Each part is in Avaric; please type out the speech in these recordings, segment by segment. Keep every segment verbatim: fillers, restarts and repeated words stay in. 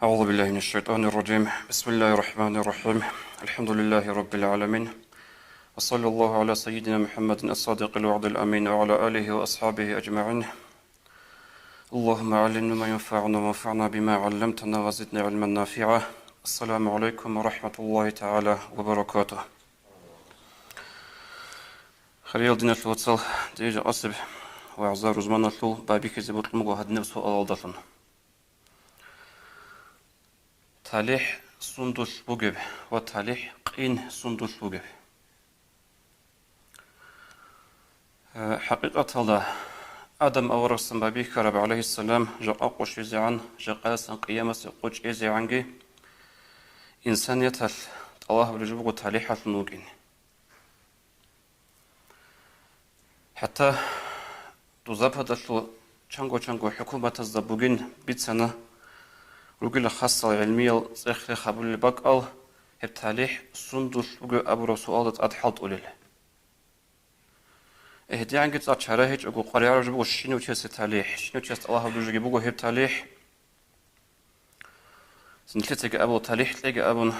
أعوذ بالله من الشيطان الرجيم. بسم الله الرحمن الرحيم. الحمد لله رب العالمين. وصلى الله على سيدنا محمد الصادق الوعد الأمين وعلى آله وأصحابه أجمعين. اللهم علمنا ما ينفعنا وانفعنا بما علمتنا وزدنا علما نافعا. السلام عليكم ورحمة الله تعالى وبركاته. Хириял диналъул вацал, дие жакъасеб вагӀза-рузманалъул байбихьизе бокьун буго гьадинаб суалалдалъун. ТалихӀ сундулъ бугеб ва талихӀ къин сундулъ бугеб? Э, хӀакъикъаталда, Адам аварагасан байбихьараб, гӀалайгьиссалам, жакъа къо щвезегӀан, жакъаясан къиямасеб къо чӀезегӀанги, инсанияталъ тӀалаб гьабулеб жо буго талихӀалъун вукӀин. ХӀатта дузападалъул чанго-чанго хӀукуматазда бугин бицана, ругила хасал гӀилмиял цӀех-рех гьабулел бакӀал, гьеб талихӀ сундулъ бугеб абураб суалда тӀад хӀалтӀулел. ГьедигӀанги цӀакъ чара гьечӀого, къваригӀараб жо буго щинав чиясе талихӀ, щинав чияс тӀалаб гьабулеб жоги буго гьеб талихӀ. Нилъецаги абула, талихӀ кьеги абун,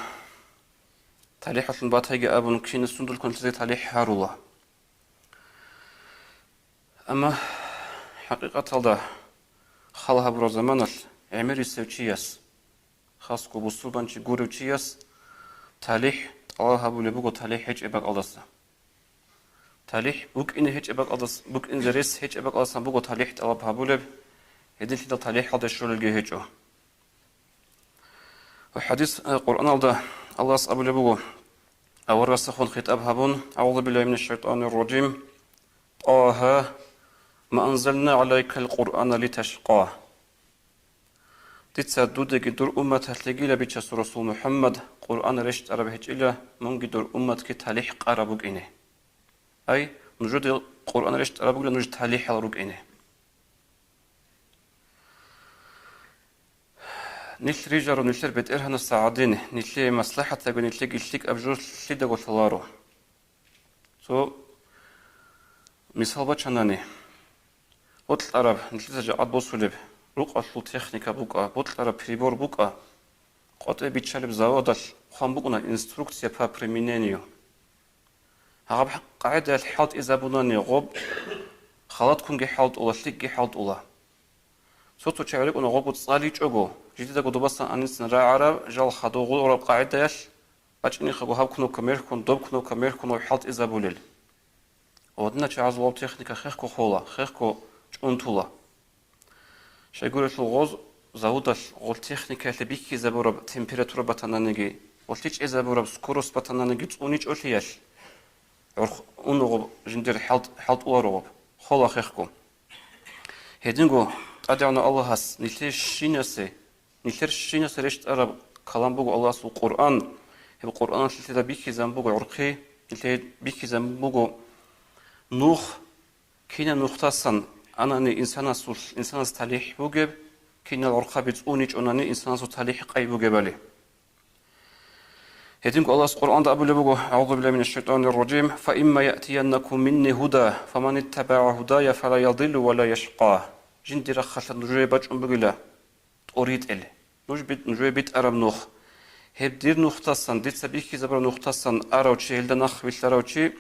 талихӀалъун батайги абун, кинас сундулъго нилъеца талихӀ гьарула. Амма хӀакъикъаталда хал гьабураб заманалъ гӀемерисев чияс, хасго бусурбанчи гурев чияс, талихӀ тӀалаб гьабулеб буго талихӀ гьечӀеб бакӀалдаса. ТалихӀ букӀине гьечӀеб бакӀалдас-, букӀинзе рес гьечӀеб бакӀалдасан буго талихӀ тӀалаб гьабулеб, гьединлъидал талихӀалде щолелги гьечӀо. Ва хадис, э, Къуръаналда Аллагьас абулеб буго, аварагасехун хитӀаб гьабун: «أعوذ بالله من الشيطان الرجيم. طه، ما أنزلنا عليك القرآن لتشقى». Дица дудеги дур умматалъегила, бичасул Расул МухӀаммад, Къуръан рещтӀараб гьечӀила, мунги дур умматги талихӀ къараб букӀине. Ай, нужеде Къуръан рещтӀараб бугила нуж талихӀал рукӀине. Нилъ рижарун нилъер БетӀергьанасда гӀадин, нилъее маслахӀатаго нилъеги лъикӀаб жо лъидаго лъаларо. Цо мисал бачанани, бокьараб, нилъеца жакъа босулеб, рукъалъул техника букӀа, бокьараб прибор букӀа, къватӀибе биччалеб заводалъ хъван букӀуна инструкция по применению. Гьаб къагӀидаялъ хӀалтӀизабунани гъоб, халаткунги хӀалтӀула, лъикӀги хӀалтӀула. Цо-цо чагӀи рикӀкӀуна гъобго цӀаличӀого, жидедаго добасан анисин рагӀараб, жал хадув гъураб къагӀидаялъ, бачӀинихъего гьаб кнопка мехьун, доб кнопка мехьун гъоб хӀалтӀизабулел. Гъодина чагӀазул гъоб техника хехго хола, хехго чӀунтула. Щайгурелъул гъоз заводалъ гъол техникаялъе бихьизабураб температура батананиги, гъолъи чӀезабураб скорость батаниги цӀуничӀолъиялъ, гӀурхъ унугъуб жиндир хӀалт-, хӀалтӀуларугъуб, хола хехго. Гьединго ТӀадегӀанав Аллагьас нилъее щинасе, нилъер щинасе рещтӀараб калам буго Аллагьасул Къуръан. Гьеб Къуръаналъ нилъеда бихьизабун буго гӀурхъи, нилъее бихьизабун буго нух, кинаб нухтасан анани инсанасул, инсанас талихӀ бугеб, кинал гӀурхъаби цӀуничӀонани инсанасул талихӀ къай бугебали. Гьединго Аллагьас Къуръанда абулеб буго: «أعوذ بالله من الشيطان الرجيم. فإما يأتينكم مني هدى فمن اتبع هداي فلا يضل ولا يشقى». Жиндир рахъалъа нужее бачӀун бугила тӀоритӀел, нуж бит-, нужее битӀараб нух. Гьеб дир нухтасан, дица бихьизабураб нухтасан арав чи, гьелда нахъ вилълъарав чи,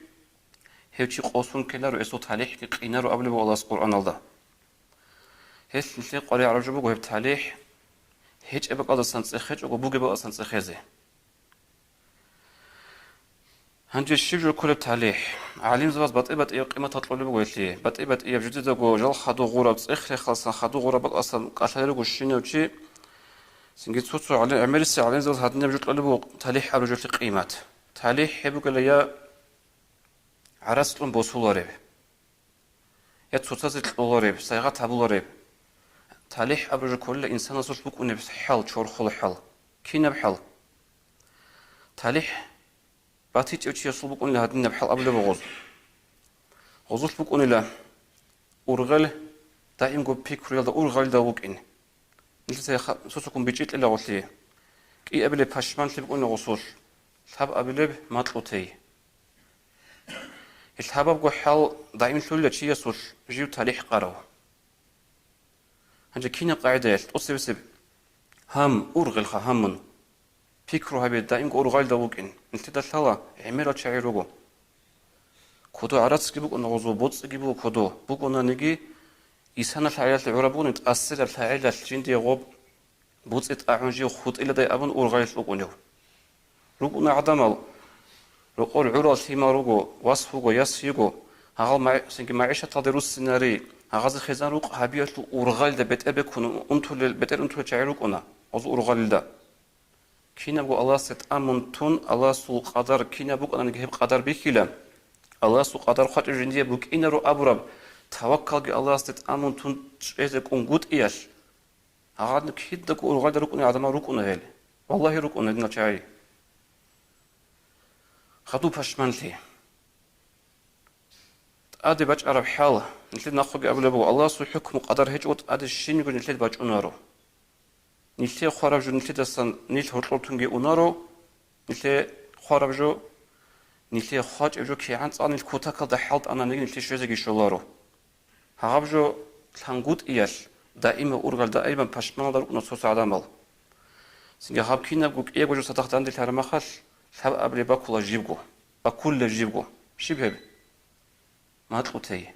гьев чи къосун ккеларо, гьесул талихӀги къинаро абулеб буго Аллагьас Къуръаналда. Гьелъ нилъее къваригӀараб жо буго гьеб талихӀ гьечӀеб бакӀалдасан цӀехечӀого, бугеб бакӀалдасан цӀехезе. Гьанже щиб жо кколеб талихӀ? ГӀалимзабаз батӀи-батӀияб къиматал кьолеб буго гьелъие. БатӀи-батӀияб жидедаго жал хадув гъураб, цӀех-рехалдасан хадув гъураб бакӀалдасан кӀалъалел руго щинав чи. Цинги цо-цо гӀалим-, гӀемерисел гӀалимзабаз гьадинаб жо кьолеб буго талихӀ абураб жоялъе къимат. ТалихӀ гьеб бугела я гӀарац кьун босулареб, я цоцазе кьолареб, сайгъат гьабулареб. ТалихӀ абураб жо кколила инсанасулъ букӀунеб хӀал, чорхол хӀал. Кинаб хӀал? ТалихӀ батичӀев чиясул букӀунила гьадинаб хӀал абулеб гъоз. Гъозулъ букӀунила ургъел, даимго пикруялда ургъалда вукӀин. Нилъеца ха-, цо-цоккун бичӀчӀи кьела гъолъие. КӀиабилеб пашманлъи букӀунила гъосулъ, лъабабилеб макьу тей. Гьеб лъабабго хӀал даимлъулила чиясулъ жив талихӀ къарав. Гьанже кинаб къагӀидаялъ тӀоцебесеб Гьам, ургъелха гьамун. Пикру гьабе, даимго ургъалда вукӀин. Нилъеда лъала, гӀемерал чагӀи руго. Кодо гӀарацги букӀуна гъозу, боцӀиги буго кодо. БукӀунаниги, исаналъ гӀелалъе гӀураб бугони, тӀасираб лъагӀелалъ жиндие гъоб боцӀи тӀагӀун жив хутӀиладай абун ургъалилъ вукӀунев. РукӀуна гӀадамал, рокъор гӀурал лъимал руго, вас вуго, яс йиго, гьагъал магӀ-, цинги магӀишаталде руссинари, гьагъазе хезан рукъ гьабиялъул ургъалда бетӀер бекун унтулел, бетӀер унтулел чагӀи рукӀуна, гъозул ургъалилда. Кинабго Аллагьасде тӀамун тун, Аллагьасул къадар кинаб букӀананиги гьеб къадар бихьила. Аллагьасул къадар хъвачӀеб жиндие букӀинаро абураб таваккалги Аллагьасде тӀамун тун чӀезе кӀунгутӀиялъ, гьагъадин кидаго ургъалда рукӀунел гӀадамал рукӀуна гьел. Валлагьи, рукӀуна гьединал чагӀи. Хадуб пашманлъи. ТӀаде бачӀараб хӀал, нилъер нахъеги абулеб буго, Аллагьасул хӀукму къадар гьечӀого тӀаде щибниго нилъер бачӀунаро. Нилъее хвараб жо нилъедасан нилъ гьоркьор тунги унаро, нилъее хвараб жо, нилъее хвачӀеб жо кигӀан цӀакъ нилъ кутакалда хӀалтӀананиги нилъее щвезеги щоларо. Гьаб жо лъангутӀиялъ, даимаб ургъал, даимаб пашманалда рукӀуна цо-цо гӀадамал. Цинги гьаб кинабго кӀиябго жо цадахъ данделъараб махалъ, лъабабилеб бакула жибго, бакулеб жибго. Щиб гьеб? Макьу тей.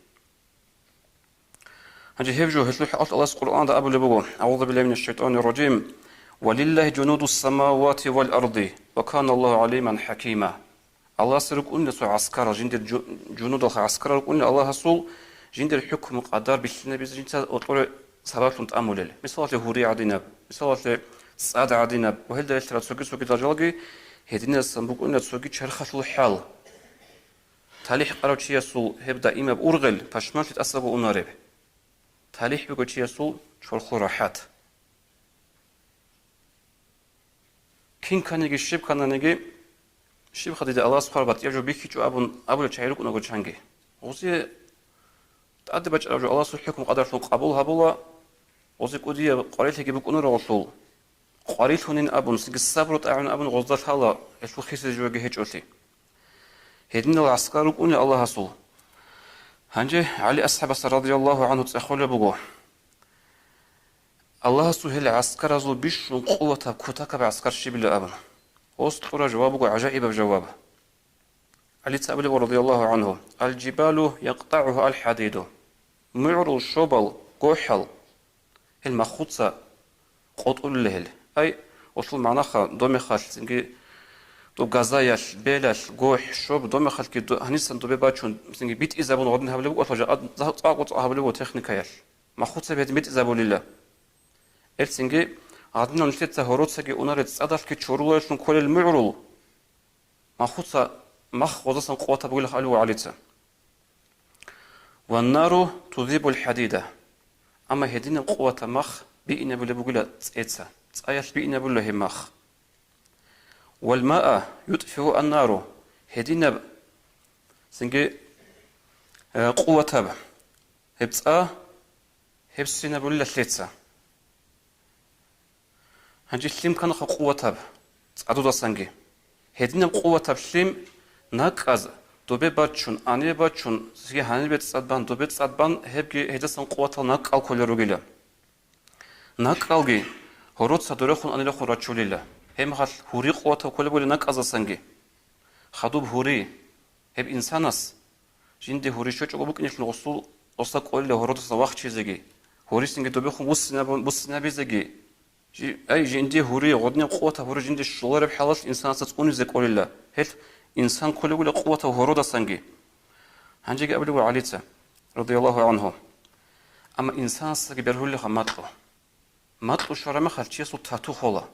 Гьанже гьеб жо, гьелъул хӀакъалъ Аллагьас Къуръанда абулеб буго: «АгӀузу биллагьи минаш шайтӀанир ражим. Ва лиллагьи жунудус самавати вал арди, ва кана Аллагьу гӀалиман хӀакима». Аллагьасе рукӀунила цо гӀаскарал, жиндир жу-, жунудалха гӀаскарал рукӀунила Аллагьасул, жиндир хӀукму къадар бихьинабизе жинца гьоркьоре сабаблъун тӀамулел. Мисалалъе, гьури гӀадинаб, мисалалъе, цӀад гӀадинаб ва гьелда релълъарал цоги-цоги даражалги гьединасан букӀунила цоги черхалъул хӀал. ТалихӀ къарав чиясул гьеб даимаб ургъел пашманлъи тӀасаго унареб. ТалихӀ буго чиясул чорхол рахӀат. Кин кканиги, щиб ккананиги, щибха дида Аллагьас хъвараб батӀияб жо бихьичӀо абун абулел чагӀи рукӀунаго чанги. Гъузе тӀаде бачӀараб жо Аллагьасул хӀукму къадарлъун къабул гьабула, гъузе кӀудияб къварилъиги букӀунаро гъолъул. Къварилъунин абун, цинги сабру тӀагӀун абун гъозда лъала, гьелъул хисизе жоги гьечӀолъи. Гьединал гӀаскар рукӀуна Аллагьасул. Гьанже ГӀали асхӀабасда радияллагьу гӀангьу цӀехолеб буго, Аллагьасул гьел гӀаскаразул бищун къуватаб кутакаб гӀаскар щибила абун. Гъос кьураб жаваб буго гӀажаибаб жаваб. ГӀалица абулеб буго радияллагьу гӀангьу: «Алжибалу якътагӀугьа алхӀадиду». МугӀрул, щобал, гохӀал, гьел махуца къотӀулила гьел. Ай, гъолъул магӀнаха, домехалъ, цинги доб газаялъ, белалъ, гохӀ, щоб, домехалъги до-, гьанисан добе бачун, цинги битӀизабун гъодин гьабулеб буго, цӀакъ-цӀакъ гьабулеб буго техникаялъ. Махуца гьедин битӀизабулила. Гьел цинги гьадинал нилъеца гьороцаги унарел цӀадалъги чоруларелъун кколел мугӀрул. Махуца мах гъозасан къуватаб бугилаха абулеб буго ГӀалица. «Ваннару тузибул хӀадида». Амма гьединаб къуватаб мах биинабулеб бугила цӀеца, цӀаялъ биинабулила гьеб мах. «Валмаа ютӀфиу аннару», гьединаб цинги, э, къуватаб гьеб цӀа, гьеб синабулила лъеца. Гьанже лъим кканаха къуватаб, цӀадудасанги. Гьединаб къуватаб лъим накӀкӀаз, добе бачун, гьанибе бачун, цинги гьанибе цӀад бан, добе цӀад бан, гьебги гьедасан къуватал накӀкӀал кколел ругила. НакӀкӀалги гьороца дорехун анилехун рачулила. Гьебмехалъ гьури къуватаб кколеб бугила накӀкӀаздасанги. Хадуб гьури, гьеб инсанас, жинде гьури щочӀого букӀинелъул гъусул, гъоса кӀолила гьородасан вахчизеги, гьурисинги добехун буссинабун-, буссинабизеги. Жи-, ай, жинде гьури, гъодинаб къуватаб гьури жинде щолареб хӀалалъ инсанасда цӀунизе кӀолила. Гьел инсан кколеб бугила къуватаб гьородасанги. Гьанжеги абулеб буго ГӀалица, радияллагьу гӀангьу: «Амма инсанасдаги бергьулелха макьу». Макьу щвараб мехалъ чиясул тату хола.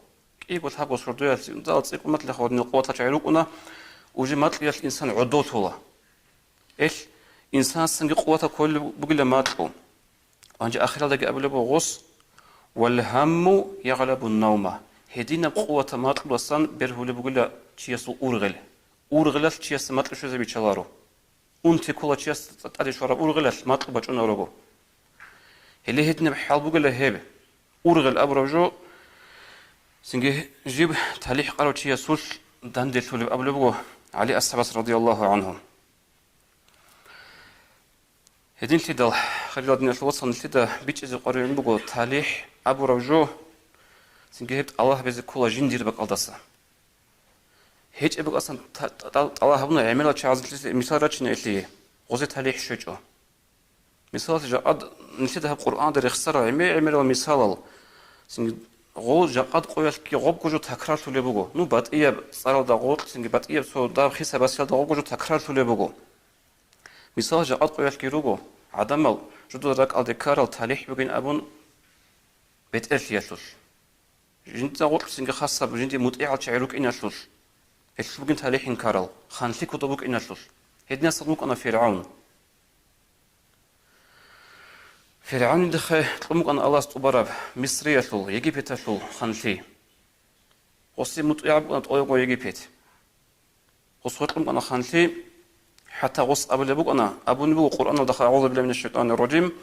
КӀиго-лъабго сордоялъ, цӀикӀкӀун макьилаха гьадинал къуватал чагӀи рукӀуна, уже макьиялъ инсан гӀодов лъола. Гьел инсанасанги къуватаб кколеб бугила макьу. Гьанже ахиралдаги абулеб буго гъос: «Вал гьамму ягълабун навма». Гьединаб къуватаб макьудасан бергьулеб бугила чиясул ургъел. Ургъелалъ чиясда макьу щвезе биччаларо. Унти ккола чиясда тӀаде щвараб ургъелалъ макьу бачӀунарого. Гьеле гьединаб хӀал бугила гьеб. Ургъел абураб жо цинги жиб талихӀ къарав чиясулъ данделъулеб абулеб буго ГӀали асхӀабас радияллагьу гӀангьу. Гьединлъидал, хириял диналъул вацал, нилъеда бичӀчӀизе къваригӀун буго талихӀ абураб жо, Цинги гьеб тӀалаб гьабизе ккола жиндир бакӀалдаса. ГьечӀеб бакӀалдасан та-, та-, тӀалаб гьабуна гӀемерал чагӀазе мисал рачине илъие, гъозе талихӀ щвечӀо. Мисалалъе, жакъад нилъеда гьаб Къуръанда рехсарал гӀемер-гӀемерал мисалал, цинги гъо-, жакъад къоялъги гъобго жо такрарлъулеб буго. Ну, батӀияб цӀаралда гъоркь, цинги батӀияб цо даб хисаб-басиялда гъобго жо такрарлъулеб буго. Мисал, жакъад къоялъги руго, гӀадамал жудал ракӀалде ккарал талихӀ бугин абун бетӀерлъиялъулъ. Жинца гъоркь цинги хасаб жинди мутӀигӀал чагӀи рукӀиналъулъ. Гьелъул бугин талихӀин ккарал, ханлъи кодоб букӀиналъулъ. Гьединасан вукӀана ФиргӀавн. ФиргӀавнидехъе кьун букӀана Аллагьас тӀубараб Мисриялъул, Египеталъул ханлъи. Гъосе мутӀигӀаб букӀана тӀоего Египет. Гъос гъоркьун букӀана ханлъи, хӀатта гъос абулеб букӀана, абунеб буго Къуръаналда: «АгӀузу биллагьи минаш шайтанир ражим,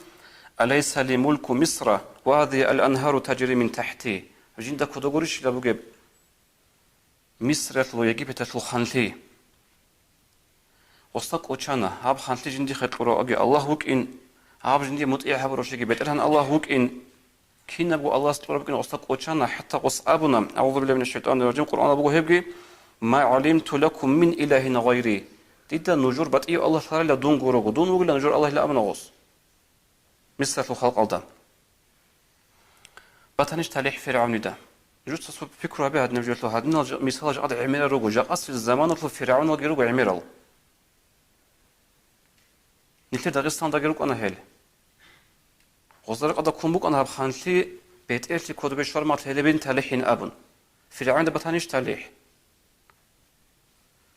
алайса ли мулку Мисра ва гьазигьи ал-анхару таджри мин тахӀти». Жинда кодогурищила бугеб Мисралъул, Египеталъул ханлъи? Гъоста кӀочана, гьаб ханлъи жиндихъе кьурав аги Аллагь вукӀин, гьаб жиндие мутӀигӀ гьабурав чиги БетӀергьан Аллагь вукӀин. Кинабго Аллагьас кьураб букӀин гъоста кӀочана, хӀатта гъос абуна, агӀузу биллагьи минаш шайтанир ражим, Къуръаналда буго гьебги: «Ма гӀалимту лакум мин илагьин гъайри». Дида нужер батӀияв Аллагь лъаларила дун гурого, дун вугила нужер Аллагьила абуна гъос Мисралъул халкъалда. Батанищ талихӀ ФиргӀавнида? Нужеца цо пикру гьабе гьадинаб жоялъул, гьадинал жа-, мисалал жакъад гӀемерал руго, жакъасеб заманалъул ФиргӀавналги руго гӀемерал. Нилъер Дагъистаналдаги рукӀана гьел. Гъозда ракъада ккун букӀана гьаб ханлъи, бетӀерлъи кодобе щвараб мехалъ гьелебин талихӀин абун. ФиргӀавнида батанищ талихӀ?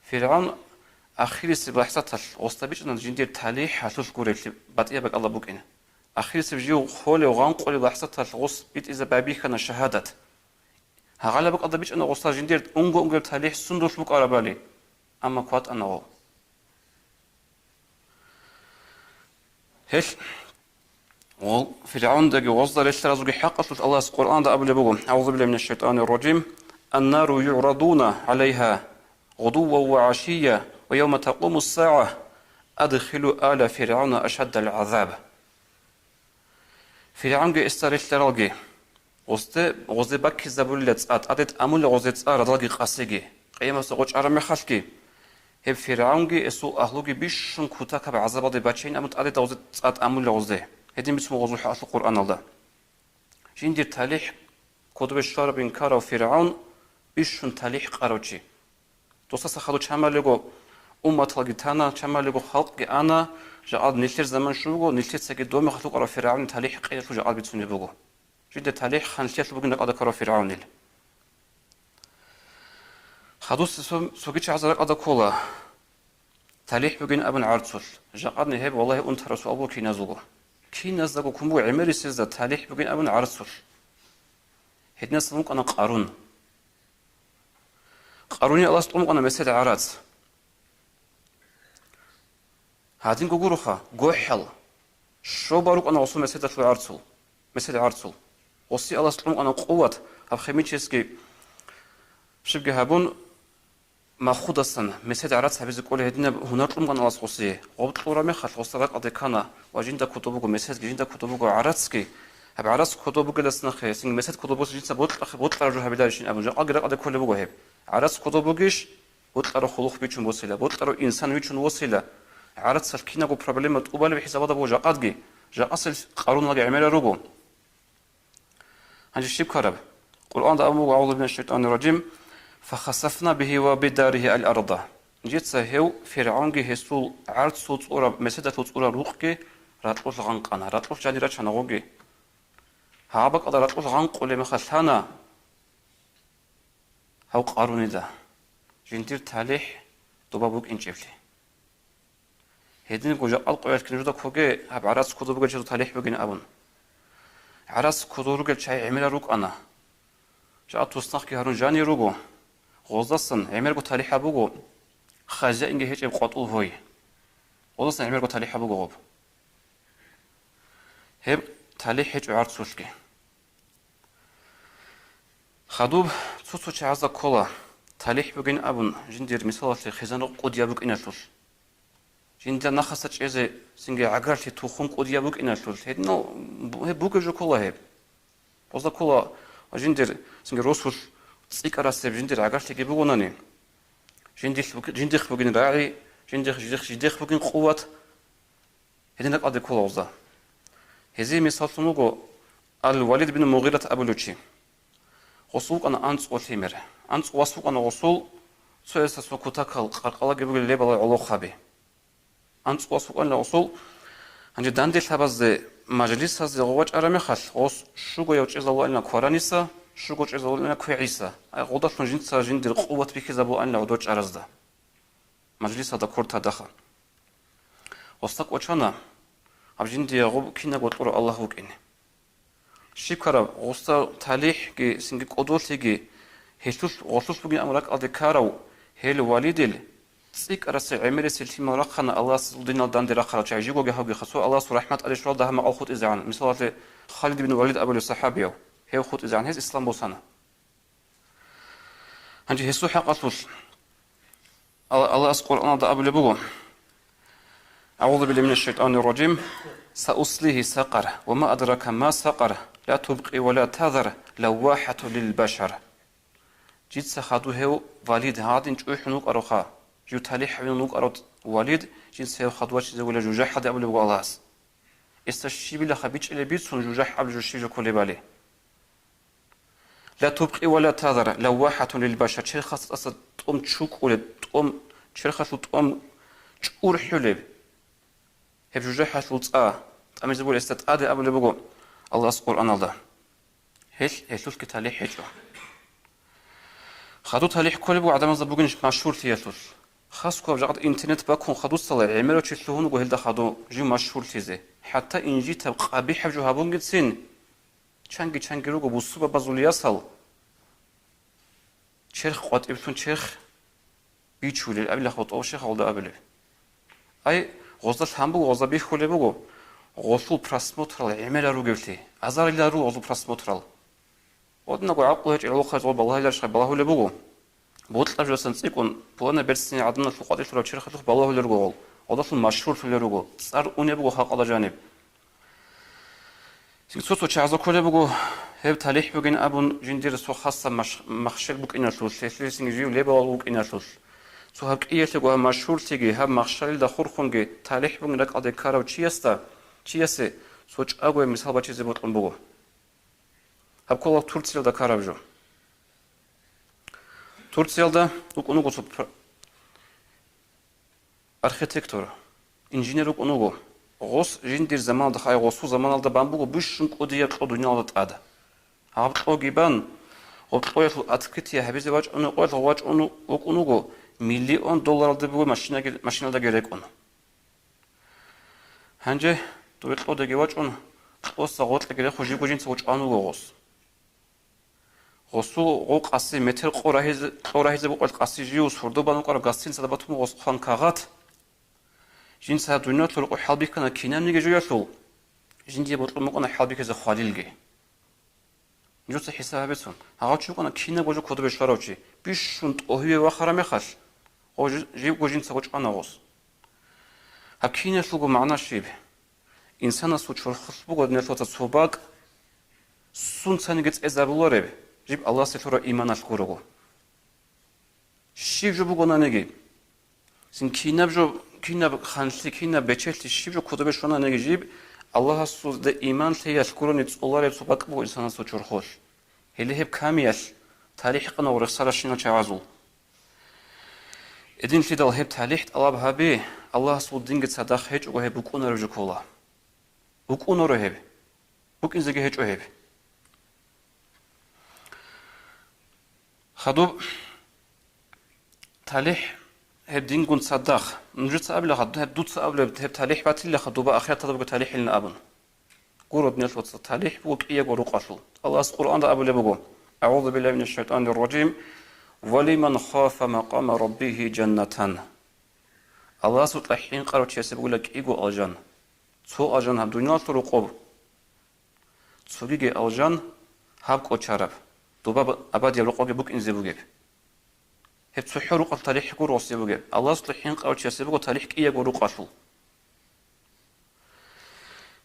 ФиргӀавн ахирисеб лахӀзаталъ гъосда бичӀчӀана жиндир талихӀ гьалъулъ гурелъи батӀияб бакӀалда букӀин. Ахирисеб жив холев гъанкъулеб лахӀзаталъ гъос битӀизе байбихьана шагьадат. Гьагъалеб бакӀалда бичӀчӀана гъосда жиндир унго-унгояб талихӀ сундулъ букӀарабали, амма кватӀана гъов. Гьел гъол ФиргӀавндаги гъозда релълъаразулги хӀакъалъулъ Аллагьас Къуръанда абулеб буго: «АгӀузу биллагьи минаш шайтанир ражим. Аннару югӀрадуна гӀалайгьа гъудувван ва гӀашийя ва явма такъумус сагӀа адхилу ала ФиргӀавна ашаддал гӀазаб». ФиргӀавнги гьесда релълъаралги, гъосде, гъозе баккизабулила цӀа, тӀаде тӀамула гъозе цӀа радалги къасиги, къиямасда гъоркь чӀараб мехалъги. Гьеб ФиргӀавнги гьесул агьлуги бищун кутакаб гӀазабалде бачейин абун тӀаде гъозе цӀа тӀамула гъозе. Гьедин бицун гъозул хӀакъалъулъ Къуръаналда. Жиндир талихӀ кодобе щварабин ккарав ФиргӀавн бищун талихӀ къарав чи. Досаса хадур чамалего умматалги тана, чамалего халкъги ана, жакъад нилъер заман щун буго, нилъецаги доб мехалъ вукӀарав ФиргӀавнил талихӀ къиялъул жакъад бицунеб буго. Жинда талихӀ ханлъиялъул бугин ракӀалда ккарав ФиргӀавнил. Хадусеб цо-, цоги чагӀазда ракӀалда ккола, талихӀ бугин абун гӀарцулъ. Жакъадни гьеб, валлагьи, унтараб суал буго киназулго. Киназдаго ккун буго гӀемерисезда талихӀ бугин абун гӀарцулъ. Гьединасан вукӀана Къарун. Къарунил Аллагьас кьун букӀана месед гӀарац. Гьадинго гуроха, гохӀал. Щоба рукӀана гъосул меседалъул гӀарцул, месед гӀарцул. Гъосе Аллагьас кьун букӀана къуват, гьаб химический щибги гьабун, махудасан месед гӀарац гьабизе кӀолей гьединаб гьунар кьун букӀана Аллагьас гъосие. Гъоб кьураб мехалъ гъосда ракӀалде ккана ва жинда кодоб буго меседги, жинда кодоб буго гӀарацги. Гьаб гӀарац кодоб бугелдаса нахъе, гьесин месед кодоб бугелъул жинца бокьа-, бокьараб жо гьабиларищин абун, жакъаги ракӀалде кколеб буго гьеб. ГӀарац кодоб бугищ, бокьараб хъулухъ бичун босила, бокьарав инсан вичун восила. ГӀарацалъ кинабго проблема тӀубалеб хӀисабалда буго жакъадги, жакъасел Къарунилги гӀемерал руго. Гьанже щиб ккараб? Къуръанда абун буго: «АгӀузу биллагьи минаш шайтанир ражим. Фахасафна бигьи ва бидаригьи ал-арда». Жинца гьев ФиргӀавнги гьесул гӀарцул цӀураб, меседалъул цӀураб рукъги ракьулъ гъанкъана, ракьулъ жанир рачана гъоги. Гьаб бакӀалда ракьулъ гъанкъулеб мехалъ лъана гьав Къарунида жиндир талихӀ доба букӀинчӀеблъи. Гьединго жакъал къоялъ нужеда ккоге гьаб гӀарац кодоб бугел чагӀазул талихӀ бугин абун. ГӀарац кодоб ругел чагӀи гӀемерал рукӀана. Жакъа туснахъги гьарун жанир руго. Гъоздасан гӀемерго талихӀ гьаб буго, хазяинги гьечӀеб къватӀул гьой. Гъоздасан гӀемерго талихӀ гьаб буго гъоб. Гьеб талихӀ гьечӀо гӀарцулъги. Хадуб цо-цо чагӀазда ккола, талихӀ бугин абун, жиндир мисалалъе хъизан-рукъ кӀудияб букӀиналъулъ. Жинда нахъаса чӀезе цинги гӀагарлъи тухум кӀудияб букӀиналъулъ. Гьединал бу-, гьеб бугеб жо ккола гьеб. Гъозда ккола Ва жиндир, цинги росулъ цӀикӀкӀарасеб жиндир гӀагарлъиги бугонани, жиндилъ буг-, жиндихъ бугин рагӀи, жиндихъ, жиндихъ, жиндихъ бугин къуват, гьедин ракӀалде ккола гъозда. Гьезие мисаллъун вуго Ал-Валид бин Мугъират абулев чи. Гъосул вукӀана анцӀго лъимер. АнцӀго вас вукӀана гъосул, цо гьесда цо кутакал къаркъалаги бугел лебалал гӀолохъаби. АнцӀго вас вукӀанила гъосул. Гьанже данделъабазде, мажлисазде гъов вачӀараб мехалъ, гъос щугояв чӀезавулаанила квараниса, щуго чӀезавулаанила квегӀиса. Ай, гъодалъун жинца жиндир къуват бихьизабулаанила гӀодов чӀаразда, мажлисалда кортадаха. Гъосда кӀочана, гьаб жиндие гъоб кинабго кьурав Аллагь вукӀине. Щиб ккараб, гъосда талихӀги, цинги кӀодолъиги, гьелъулъ, гъолъулъ бугин абун ракӀалде ккарав гьел Валидил цӀикӀкӀарасел гӀемерисел лъимал рахъана Аллагьасул динал данде рахъарал чагӀи, жибгоги гьавги хасо Аллагьасул рахӀмат тӀаде щваралда гьаб макъал хутӀизегӀан. Мисалалъе, Халид бин Валид абулев сахӀабияв, гьев хутӀизегӀан, гьес ислам босана. Гьанже гьесул хӀакъалъулъ Алла-, Аллагьас Къуръаналда абулеб буго: «АгӀузу биллагьи минаш шайтӀанир ражим. Сауслагьи сакъар, ва ма адрака ма сакъар, ла тубкъи ва ла тазар, лаввахӀатун лил башар». Жица хадув гьев Валид гьадин чӀухӀун вукӀаравха, жив талихӀ гьавинун вукӀарав Валид, жинца гьев хадув вачизе вугила жужахӀалде абулеб буго Аллагьас. Гьесда щибилаха бичӀчӀилеб бицун жужахӀ абулеб жо щиб жо кколебали. Ла тубкъи ва ла тазар, лаввахӀатун лил башар, черхалъ тӀаса тӀом чукӀулеб, тӀом, черхалъул тӀом чӀурхӀулеб. Гьеб жужахӀалъул цӀа тӀамизе бугел гьесда тӀаде абулеб буго Аллагьас Къуръаналда. Гьелъ, гьелъулъги талихӀ гьечӀо. Хадув талихӀ кколеб буго гӀадамазда бугин машгьурлъиялъулъ. Хасго гьаб жакъа интернет баккун хадусала гӀемерав чи лъугьун вуго гьелда хадув жив машгьурлъизе. ХӀатта инжитаб къабихӀаб жо гьабунгицин, чанги-чанги руго бусурбабазул ясал, черх къватӀиблъун черх бичулел абилахъ ва тӀов шехалда абилеб. Ай, гъозда лъан буго, гъозда бихьулеб буго, гъолъул просмотрал гӀемерал ругевлъи, азарилал руго гъозул просмотрал. Гъодинабго гӀакълу гьечӀел гӀолохъазе гъоб балагьиларищха балагьулеб буго. Бокьарав жасан цӀикӀкӀун, пуланаб берцинал гӀадамалъул къватӀилъурав черхалъухъ балагьулел руго гъол, гъодалъун машгьурлъулел руго, цӀар унеб буго халкъалда жаниб. Цо-цо чагӀазда кколеб буго, гьеб талихӀ бугин абун, жиндир цо хасаб маш-, махщел букӀиналъулъ, гьелъие цинги жив лебалал вукӀиналъулъ. Цо гьаб кӀиялъего гьаб машгьурлъиги, гьаб махщалилда хурхунги талихӀ бугин ракӀалде ккарав чиясда, чиясе цо чӀагояб мисал бачизе бокьун буго. Гьаб ккола Турциялда ккараб жо. Турциялда вукӀун вуго цо пр-, архитектор, инженер вукӀун вуго. Гъос жиндир заманалда, хай гъосул заманалда бан буго бищун кӀудияб кьо дуниялалда тӀад. Гьаб кьоги бан, гъоб кьоялъул открытие гьабизе вачӀун, къоялъ вачӀун вукӀун вуго, миллион долларалда буго машинаги-, машиналдаги рекӀун. Гьанже дубе кьодаги вачӀун, кьоса гъоркьаги рехун жибго жинца вачӀун вуго гъос. Гъосул гъо къаси метр кьо рагьизе, кьо рагьизе букӀвал къаси жив сурдобан вукӀарав гостиницада батун гъос хъван кагъат. Жинца гьаб дуниялалъул рокъоб хӀалбихьана кинабниги жоялъул, жиндие бокьун букӀана хӀалбихьизе хвалилги. Нужеца хӀисаб гьабицун, гьав чи вукӀана кинабго жо кодобе щварав чи, бищун тӀогьибе вахараб мехалъ, гъо жи-, живго жинца вачӀана гъос. Гьаб киналъулго магӀна щиб? Инсанасул чорхолъ буго, диналъул вацал, цо бакӀ, сунцаниги цӀезабулареб, жиб Аллагьасе лъураб иманалъ гурого. Щиб жо бугонаниги, цин кинаб жо, кинаб ханлъи, кинаб бечелъи, щиб жо кодобе щвананиги жиб, Аллагьасулде иман лъеялъ гурони цӀолареб цо бакӀ буго инсанасул чорхолъ. Гьеле гьеб камиялъ талихӀ къанав рехсаращинал чагӀазул. Гьединлъидал гьеб талихӀ тӀалаб гьабе, Аллагьасул динги цадахъ гьечӀого гьеб букӀунареб жо ккола. БукӀунаро гьеб. БукӀинзеги гьечӀо гьеб. Хадуб талихӀ гьеб дингун цадахъ. Нужеца абила хадуб, гьеб дуца абулеб, гьеб талихӀ батилаха, дуба ахираталда буго талихӀилин абун. Гуро, диналъул вацал, талихӀ буго кӀиябго рукъалъул. Аллагьас Къуръанда абулеб буго: «АгӀузу биллагьи минаш шайтӀанир ражим. Ва лиман хафа макъама раббигьи жаннатан». Аллагьасукьа хӀинкъарав чиясе бугила кӀиго алжан. Цо алжан гьаб дуниялалъул рокъоб, цогиги алжан гьаб кӀочараб, доба абадияб рокъобги букӀинзе бугеб. Гьеб цохӀо рукъалъ талихӀ гуро гъосе бугеб. Аллагьасукьа хӀинкъарав чиясе буго талихӀ кӀиябго рукъалъул.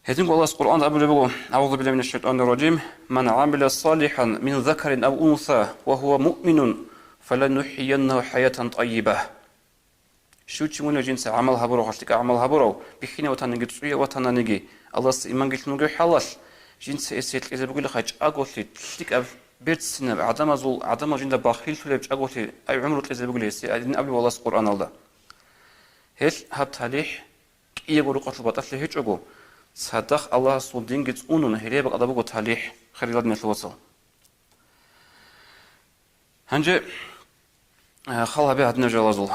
Гьединго Аллагьас Къуръан абулеб буго: «Аузу биллагьи минаш шайтанир ражим. Ман гӀамила салихӀан мин закарин ав унса ва гьува муъминун, фаланухӀияннагьу хӀаятан тӀайиба». Щив чи мунев жинца гӀамал гьабурав, лъикӀаб гӀамал гьабурав, бихьинав ватаниги, цӀуяв ватананиги, Аллагьасда иманги лъун вугев хӀалалъ, жинца гьесие кьезе бугелаха чӀаголъи, лъикӀаб берцинаб, гӀадамазул, гӀадамал жинда бахиллъулеб чӀаголъи, ай гӀумру кьезе бугел гьесие, гьадин абулеб Аллагьас Къуръаналда. Гьелъ гьаб талихӀ кӀиябго рукъалъул батӀалъи гьечӀого, цадахъ Аллагьасул динги цӀунун, гьеле бакӀалда буго талихӀ, хириял диналъул вацал. Гьанже, э, хал гьабе гьадинаб жалазул.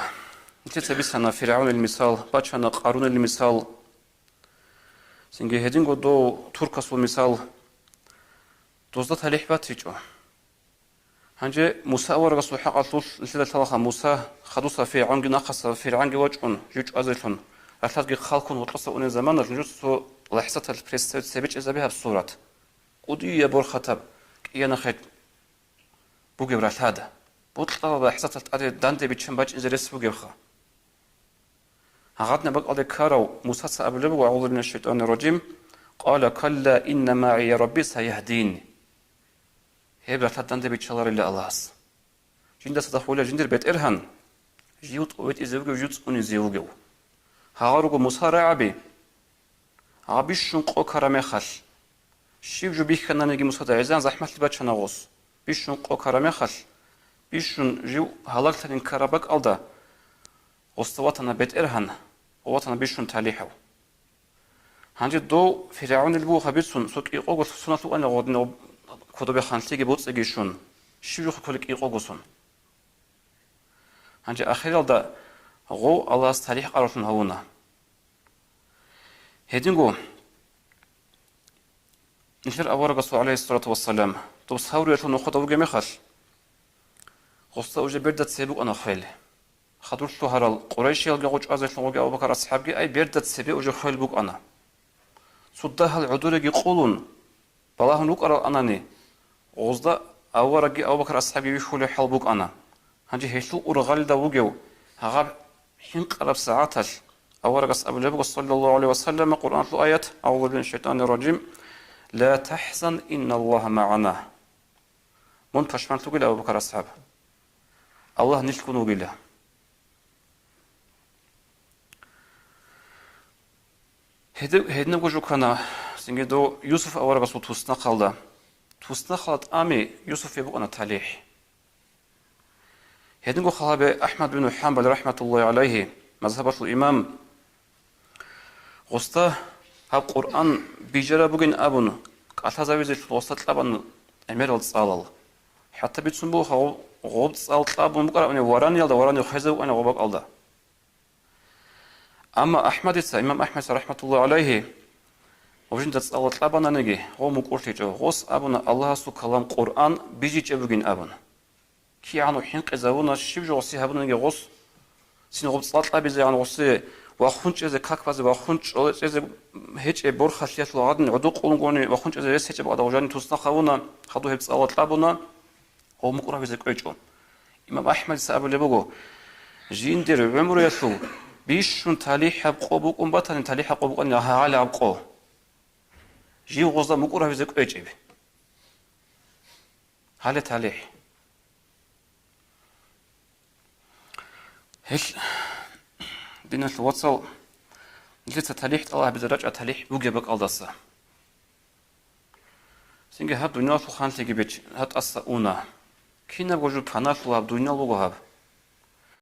Нилъеца бицана ФиргӀавнил мисал, бачана Къарунил мисал, цинги гьединго дов туркасул мисал. Дозда талихӀ батичӀо. Гьанже Муса аварагасул хӀакъалъулъ нилъеда лъалаха Муса хадуса ФиргӀавнги нахъаса ФиргӀавнги вачӀун, жив чӀвазелъун, ралъадги хъалккун гьоркьоса унеб заманалъ нужеца цо лахӀзаталъ представить цебечӀезабе гьаб сурат. КӀудияб борхатаб кӀиянахъе бугеб ралъад, бокьараб лахӀзаталъ тӀаде данде биччан бачӀине рес бугебха. Гьагъадинаб бакӀалде ккарав Мусаца абулеб буго: «Аузу минаш шайтанир ражим. Къала калла, инна магӀия Рабби саяхӀдин». Гьеб ралъад данде биччаларила Аллагьас. Жинда цадахъ вугила жиндир БетӀергьан, жив тӀовитӀизе вугев, жив цӀунизе вугев. Гьагъа руго Муса рагӀаби. Гьаб бищун къо ккараб мехалъ, щив жо бихьананиги Мусада гӀезегӀан захӀмалъи бачана гъос. Бищун къо ккараб мехалъ, бищун жив гьалаглъанин ккараб бакӀалда, гъосда ватана БетӀергьан, ватана бищун талихӀав. Гьанже дов ФиргӀавнил бугоха бицун, цо кӀикъого соналъ вукӀана гъодинав кодобе ханлъиги боцӀиги щун, щив жо кколеб кӀикъого сон. Гьанже ахиралда гъов Аллагьас талихӀ къарулъун гьавуна. Гьединго нилъер аварагасул, гӀалайгьиссалату вассалам, доб Савриялъул нохъода вугеб мехалъ, гъосда уже берда цебе букӀана хвел. Хадур лъугьарал къурайшиялги гъо чӀвазелъун гъоги Абу-Бакар асхӀабги ай берда цебе уже хвел букӀана. Цо дагьал гӀодореги къулун, балагьун рукӀарал анани, гъозда аварагги Абу-Бакар асхӀабги вихьулев хӀал букӀана. Гьанже гьелъул ургъалида вугев гьагъаб хӀинкъараб сагӀаталъ аварагас абулеб буго, саллаллагьу гӀалайгьи ва саллам, Къуръаналъул аят: «Аузу биллахи минаш шайтанир ражим. Ла тахӀзан, инналлагьа магӀана». Мун пашманлъугила, Абу-Бакар асхӀаб. Аллагь нилъгун вугила. Гьедин-, гьединабго жо ккана цинги дов Юсуф аварагасул туснахъалда. Туснахъалда тӀами Юсуфе букӀана талихӀ. Гьединго хал гьабе АхӀмад бин ХӀанбал, рахӀматуллагьи гӀалайгьи, мазгьабалъул имам, гъосда гьаб Къуръан бижараб бугин абун, кӀалъазавизелъул гъосда кьабана гӀемерал цӀалал. ХӀатта бицун буго гъоб, гъоб цӀал кьабун букӀарабани вараниялда варанив хвезе вукӀана гъоб бакӀалда. Амма АхӀмадица, имам АхӀмадица, рахӀматуллагьи гӀалайгьи, гъоб жинда цӀалал кьабананиги, гъов мукӀурлъичӀо. Гъос абуна Аллагьасул калам Къуръан бижичӀеб бугин абун. КигӀан хӀинкъизавуна, щиб жо гъосе гьабунаниги гъос, цин гъоб цӀал кьабизегӀан гъосе вахун чӀезе, как базе вахун чӀоле чӀезе гьечӀеб борхалъиялъул гьадин гӀодор къулунгони вахун чӀезе рес гьечӀеб гӀадав жанив туснахъ гьавуна, хадув гьеб цӀалал кьабуна, гъов мукӀур гьавизе кӀвечӀо. Имам АхӀмадица абулеб буго: «Жиндир гӀумруялъул бищун талихӀаб къо букӀун батани, талихӀаб къо букӀанила гьагъалигӀаб къо. Жив гъозда мукӀур гьавизе кӀвечӀеб». Гьале талихӀ. Гьелъ, диналъул вацал, нилъеца талихӀ тӀалаб гьабизе рачӀа талихӀ бугеб бакӀалдаса. Цинги гьаб дуниялалъул ханлъиги бич гьаб тӀаса уна. Кинабго жо паналъула гьаб дуниял буго гьаб.